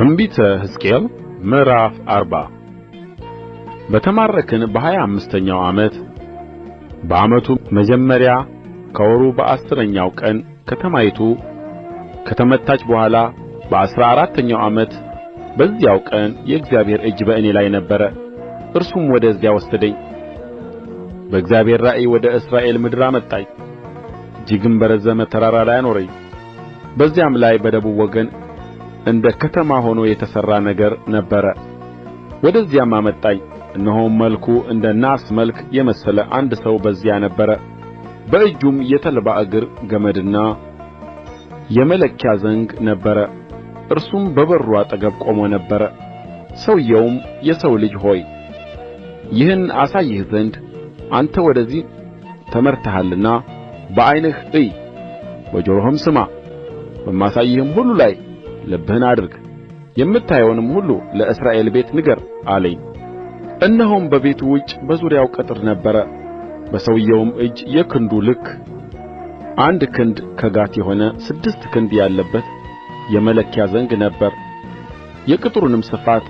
ትንቢተ ሕዝቅኤል ምዕራፍ 40። በተማረክን በ25ኛው ዓመት በዓመቱ መጀመሪያ ከወሩ በአሥረኛው ቀን ከተማይቱ ከተመታች በኋላ በ14ኛው ዓመት በዚያው ቀን የእግዚአብሔር እጅ በእኔ ላይ ነበረ፣ እርሱም ወደዚያ ወሰደኝ። በእግዚአብሔር ራእይ ወደ እስራኤል ምድር አመጣኝ፣ እጅግም በረዘመ ተራራ ላይ አኖረኝ። በዚያም ላይ በደቡብ ወገን እንደ ከተማ ሆኖ የተሠራ ነገር ነበረ። ወደዚያም አመጣኝ፣ እነሆም መልኩ እንደ ናስ መልክ የመሰለ አንድ ሰው በዚያ ነበረ። በእጁም የተልባ እግር ገመድና የመለኪያ ዘንግ ነበረ። እርሱም በበሩ አጠገብ ቆሞ ነበር። ሰውየውም የሰው ልጅ ሆይ፣ ይህን አሳይህ ዘንድ አንተ ወደዚህ ተመርተሃልና በዓይንህ እይ፣ በጆሮህም ስማ፣ በማሳይህም ሁሉ ላይ ልብህን አድርግ፣ የምታየውንም ሁሉ ለእስራኤል ቤት ንገር አለኝ። እነሆም በቤቱ ውጭ በዙሪያው ቅጥር ነበረ። በሰውየውም እጅ የክንዱ ልክ አንድ ክንድ ከጋት የሆነ 6 ክንድ ያለበት የመለኪያ ዘንግ ነበረ። የቅጥሩንም ስፋት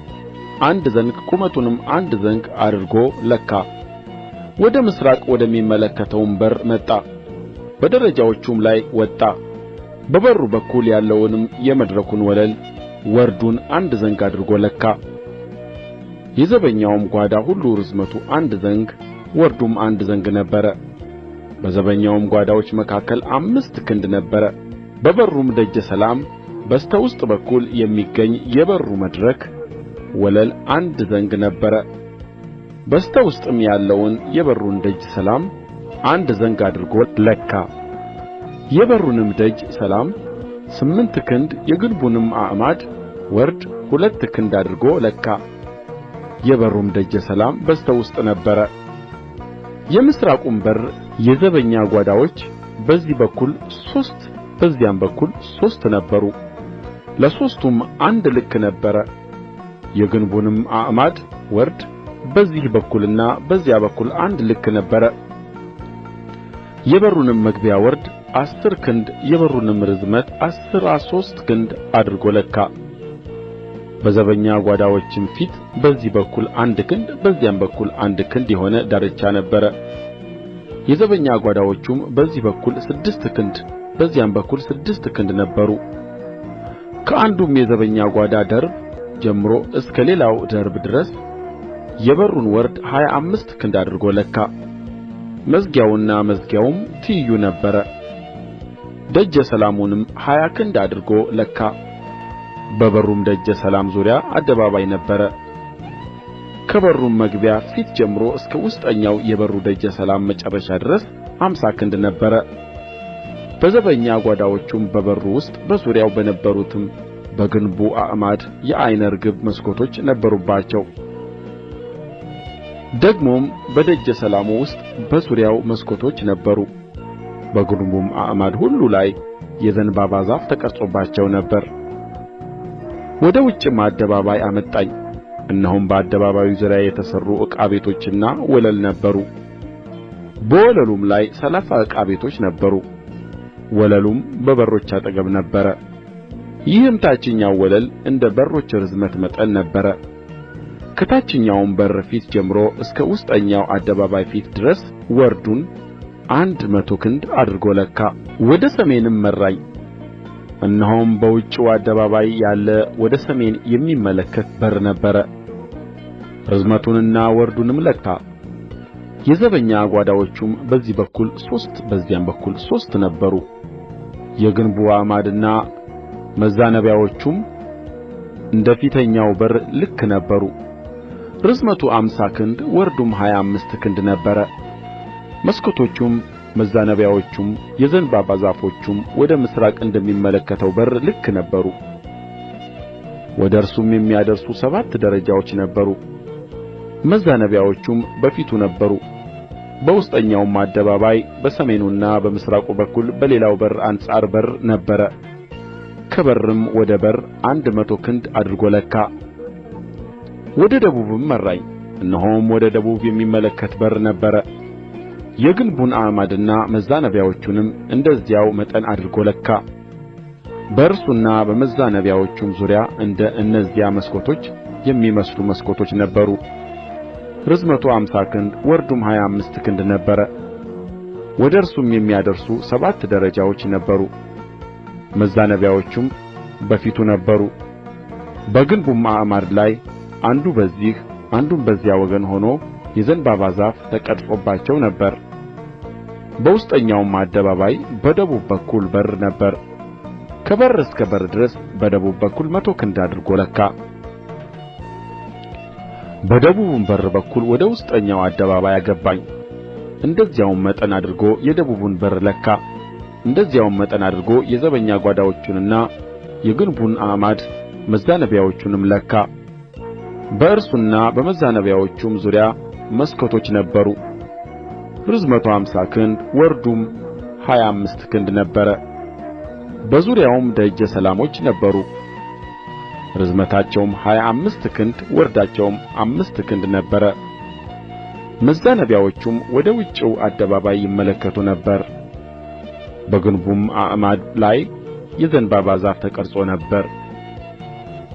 አንድ ዘንግ ቁመቱንም አንድ ዘንግ አድርጎ ለካ። ወደ ምሥራቅ ወደሚመለከተውም በር መጣ፣ በደረጃዎቹም ላይ ወጣ። በበሩ በኩል ያለውንም የመድረኩን ወለል ወርዱን አንድ ዘንግ አድርጎ ለካ። የዘበኛውም ጓዳ ሁሉ ርዝመቱ አንድ ዘንግ ወርዱም አንድ ዘንግ ነበረ። በዘበኛውም ጓዳዎች መካከል 5 ክንድ ነበረ። በበሩም ደጀ ሰላም በስተ ውስጥ በኩል የሚገኝ የበሩ መድረክ ወለል አንድ ዘንግ ነበረ። በስተ ውስጥም ያለውን የበሩን ደጀ ሰላም አንድ ዘንግ አድርጎ ለካ። የበሩንም ደጀ ሰላም 8 ክንድ የግንቡንም አዕማድ ወርድ 2 ክንድ አድርጎ ለካ። የበሩም ደጀ ሰላም በስተ ውስጥ ነበረ። የምሥራቁም በር የዘበኛ ጓዳዎች በዚህ በኩል ሦስት በዚያም በኩል ሦስት ነበሩ። ለሦስቱም አንድ ልክ ነበረ። የግንቡንም አዕማድ ወርድ በዚህ በኩልና በዚያ በኩል አንድ ልክ ነበረ። የበሩንም መግቢያ ወርድ 10 ክንድ የበሩንም ርዝመት 13 ክንድ አድርጎ ለካ። በዘበኛ ጓዳዎችም ፊት በዚህ በኩል አንድ ክንድ በዚያም በኩል አንድ ክንድ የሆነ ዳርቻ ነበረ። የዘበኛ ጓዳዎቹም በዚህ በኩል 6 ክንድ በዚያም በኩል 6 ክንድ ነበሩ። ከአንዱም የዘበኛ ጓዳ ደርብ ጀምሮ እስከ ሌላው ደርብ ድረስ የበሩን ወርድ 25 ክንድ አድርጎ ለካ። መዝጊያውና መዝጊያውም ትይዩ ነበረ። ደጀ ሰላሙንም 20 ክንድ አድርጎ ለካ። በበሩም ደጀ ሰላም ዙሪያ አደባባይ ነበረ። ከበሩም መግቢያ ፊት ጀምሮ እስከ ውስጠኛው የበሩ ደጀ ሰላም መጨረሻ ድረስ 50 ክንድ ነበረ። በዘበኛ ጓዳዎቹም በበሩ ውስጥ በዙሪያው በነበሩትም በግንቡ አዕማድ የዓይነ ርግብ መስኮቶች ነበሩባቸው። ደግሞም በደጀ ሰላሙ ውስጥ በዙሪያው መስኮቶች ነበሩ። በግንቡም አዕማድ ሁሉ ላይ የዘንባባ ዛፍ ተቀርጾባቸው ነበር። ወደ ውጭም አደባባይ አመጣኝ። እነሆም በአደባባዩ ዙሪያ የተሠሩ ዕቃ ቤቶችና ወለል ነበሩ። በወለሉም ላይ 30 ዕቃ ቤቶች ነበሩ። ወለሉም በበሮች አጠገብ ነበረ። ይህም ታችኛው ወለል እንደ በሮች ርዝመት መጠን ነበረ። ከታችኛውም በር ፊት ጀምሮ እስከ ውስጠኛው አደባባይ ፊት ድረስ ወርዱን 100 ክንድ አድርጎ ለካ። ወደ ሰሜንም መራኝ፣ እነሆም በውጭው አደባባይ ያለ ወደ ሰሜን የሚመለከት በር ነበረ። ርዝመቱንና ወርዱንም ለካ። የዘበኛ ጓዳዎቹም በዚህ በኩል ሦስት በዚያም በኩል ሦስት ነበሩ። የግንቡ አዕማድና መዛነቢያዎቹም እንደ ፊተኛው በር ልክ ነበሩ። ርዝመቱ 50 ክንድ ወርዱም 25 ክንድ ነበረ። መስኮቶቹም መዛነቢያዎቹም የዘንባባ ዛፎቹም ወደ ምሥራቅ እንደሚመለከተው በር ልክ ነበሩ። ወደ እርሱም የሚያደርሱ 7 ደረጃዎች ነበሩ። መዛነቢያዎቹም በፊቱ ነበሩ። በውስጠኛውም አደባባይ በሰሜኑና በምሥራቁ በኩል በሌላው በር አንጻር በር ነበረ። ከበርም ወደ በር 100 ክንድ አድርጎ ለካ። ወደ ደቡብም መራኝ፣ እነሆም ወደ ደቡብ የሚመለከት በር ነበረ። የግንቡን አዕማድና መዛነቢያዎቹንም እንደዚያው መጠን አድርጎ ለካ። በእርሱና በመዛነቢያዎቹም ዙሪያ እንደ እነዚያ መስኮቶች የሚመስሉ መስኮቶች ነበሩ። ርዝመቱ 50 ክንድ ወርዱም 25 ክንድ ነበረ። ወደ እርሱም የሚያደርሱ 7 ደረጃዎች ነበሩ። መዛነቢያዎቹም በፊቱ ነበሩ። በግንቡም አዕማድ ላይ አንዱ በዚህ አንዱም በዚያ ወገን ሆኖ የዘንባባ ዛፍ ተቀርጾባቸው ነበር። በውስጠኛውም አደባባይ በደቡብ በኩል በር ነበረ። ከበር እስከ በር ድረስ በደቡብ በኩል 100 ክንድ አድርጎ ለካ። በደቡብም በር በኩል ወደ ውስጠኛው አደባባይ አገባኝ። እንደዚያውም መጠን አድርጎ የደቡቡን በር ለካ። እንደዚያውም መጠን አድርጎ የዘበኛ ጓዳዎቹንና የግንቡን አዕማድ መዛነቢያዎቹንም ለካ። በእርሱና በመዛነቢያዎቹም ዙሪያ መስኮቶች ነበሩ። ርዝመቱ 50 ክንድ ወርዱም 25 ክንድ ነበረ። በዙሪያውም ደጀ ሰላሞች ነበሩ። ርዝመታቸውም 25 ክንድ ወርዳቸውም 5 ክንድ ነበረ። መዛነቢያዎቹም ወደ ውጭው አደባባይ ይመለከቱ ነበር። በግንቡም አዕማድ ላይ የዘንባባ ዛፍ ተቀርጾ ነበር።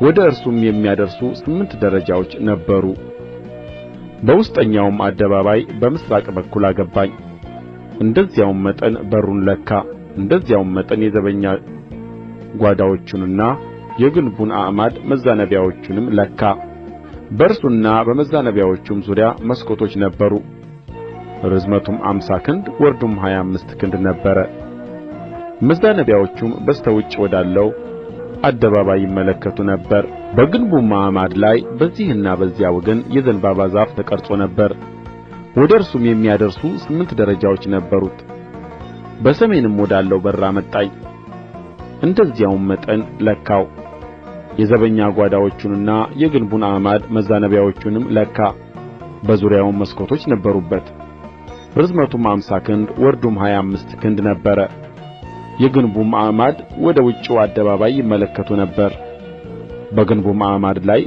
ወደ እርሱም የሚያደርሱ 8 ደረጃዎች ነበሩ። በውስጠኛውም አደባባይ በምሥራቅ በኩል አገባኝ። እንደዚያውም መጠን በሩን ለካ። እንደዚያውም መጠን የዘበኛ ጓዳዎቹንና የግንቡን አዕማድ መዛነቢያዎቹንም ለካ። በእርሱና በመዛነቢያዎቹም ዙሪያ መስኮቶች ነበሩ። ርዝመቱም 50 ክንድ ወርዱም 25 ክንድ ነበረ። መዛነቢያዎቹም በስተ ውጭ ወዳለው አደባባይ ይመለከቱ ነበር። በግንቡም አዕማድ ላይ በዚህና በዚያ ወገን የዘንባባ ዛፍ ተቀርጾ ነበር። ወደ እርሱም የሚያደርሱ 8 ደረጃዎች ነበሩት። በሰሜንም ወዳለው በር አመጣኝ። እንደዚያውም መጠን ለካው። የዘበኛ ጓዳዎቹንና የግንቡን አዕማድ መዛነቢያዎቹንም ለካ። በዙሪያውም መስኮቶች ነበሩበት። ርዝመቱም 50 ክንድ ወርዱም 25 ክንድ ነበረ። የግንቡም አዕማድ ወደ ውጭው አደባባይ ይመለከቱ ነበር። በግንቡም አዕማድ ላይ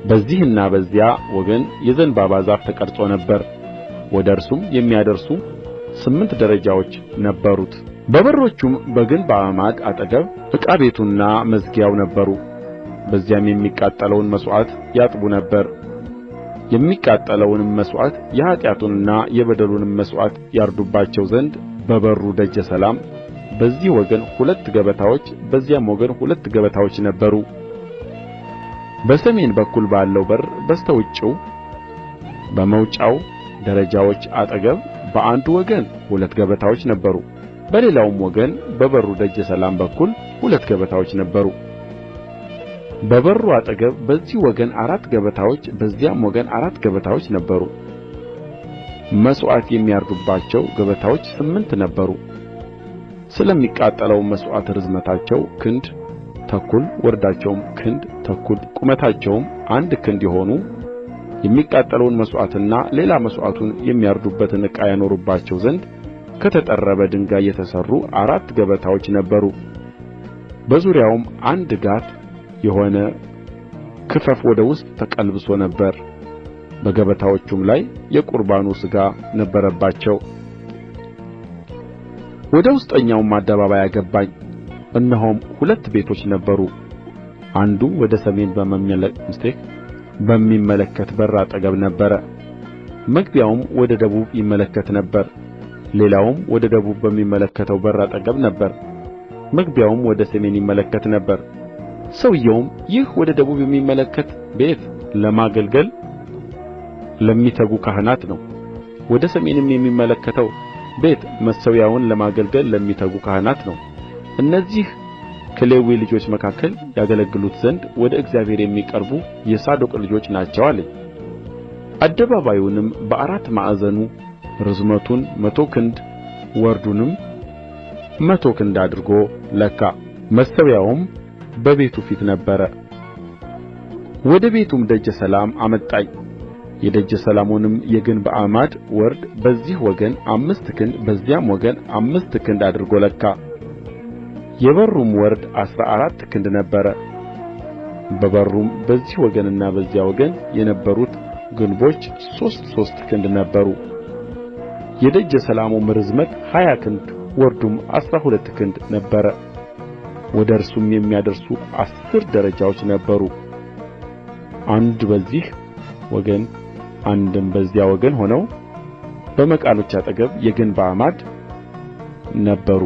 በዚህና በዚያ ወገን የዘንባባ ዛፍ ተቀርጾ ነበር። ወደ እርሱም የሚያደርሱ 8 ደረጃዎች ነበሩት። በበሮቹም በግንብ አዕማድ አጠገብ ዕቃ ቤቱና መዝጊያው ነበሩ። በዚያም የሚቃጠለውን መሥዋዕት ያጥቡ ነበር። የሚቃጠለውንም መሥዋዕት የኃጢአቱንና የበደሉንም መሥዋዕት ያርዱባቸው ዘንድ በበሩ ደጀ ሰላም በዚህ ወገን ሁለት ገበታዎች በዚያም ወገን ሁለት ገበታዎች ነበሩ። በሰሜን በኩል ባለው በር በስተ ውጭው በመውጫው ደረጃዎች አጠገብ በአንዱ ወገን ሁለት ገበታዎች ነበሩ፣ በሌላውም ወገን በበሩ ደጀ ሰላም በኩል ሁለት ገበታዎች ነበሩ። በበሩ አጠገብ በዚህ ወገን አራት ገበታዎች በዚያም ወገን አራት ገበታዎች ነበሩ። መሥዋዕት የሚያርዱባቸው ገበታዎች 8 ነበሩ። ስለሚቃጠለውም መሥዋዕት ርዝመታቸው ክንድ ተኩል ወርዳቸውም ክንድ ተኩል ቁመታቸውም አንድ ክንድ የሆኑ የሚቃጠለውን መሥዋዕትና ሌላ መሥዋዕቱን የሚያርዱበትን ዕቃ ያኖሩባቸው ዘንድ ከተጠረበ ድንጋይ የተሠሩ አራት ገበታዎች ነበሩ። በዙሪያውም አንድ ጋት የሆነ ክፈፍ ወደ ውስጥ ተቀልብሶ ነበር። በገበታዎቹም ላይ የቁርባኑ ሥጋ ነበረባቸው። ወደ ውስጠኛውም አደባባይ አገባኝ። እነሆም ሁለት ቤቶች ነበሩ። አንዱ ወደ ሰሜን በሚመለከት በር አጠገብ ነበረ፣ መግቢያውም ወደ ደቡብ ይመለከት ነበር። ሌላውም ወደ ደቡብ በሚመለከተው በር አጠገብ ነበረ፣ መግቢያውም ወደ ሰሜን ይመለከት ነበር። ሰውዬውም ይህ ወደ ደቡብ የሚመለከት ቤት ለማገልገል ለሚተጉ ካህናት ነው፣ ወደ ሰሜንም የሚመለከተው ቤት መሠዊያውን ለማገልገል ለሚተጉ ካህናት ነው። እነዚህ ከሌዊ ልጆች መካከል ያገለግሉት ዘንድ ወደ እግዚአብሔር የሚቀርቡ የሳዶቅ ልጆች ናቸው አለኝ። አደባባዩንም በአራት ማዕዘኑ ርዝመቱን 100 ክንድ ወርዱንም 100 ክንድ አድርጎ ለካ። መሠዊያውም በቤቱ ፊት ነበረ። ወደ ቤቱም ደጀ ሰላም አመጣኝ። የደጀ ሰላሙንም የግንብ አዕማድ ወርድ በዚህ ወገን 5 ክንድ በዚያም ወገን 5 ክንድ አድርጎ ለካ። የበሩም ወርድ 14 ክንድ ነበረ። በበሩም በዚህ ወገንና በዚያ ወገን የነበሩት ግንቦች ሦስት ሦስት ክንድ ነበሩ። የደጀ ሰላሙም ርዝመት 20 ክንድ ወርዱም 12 ክንድ ነበረ። ወደ እርሱም የሚያደርሱ 10 ደረጃዎች ነበሩ። አንድ በዚህ ወገን አንድም በዚያ ወገን ሆነው በመቃኖች አጠገብ የግንብ አዕማድ ነበሩ።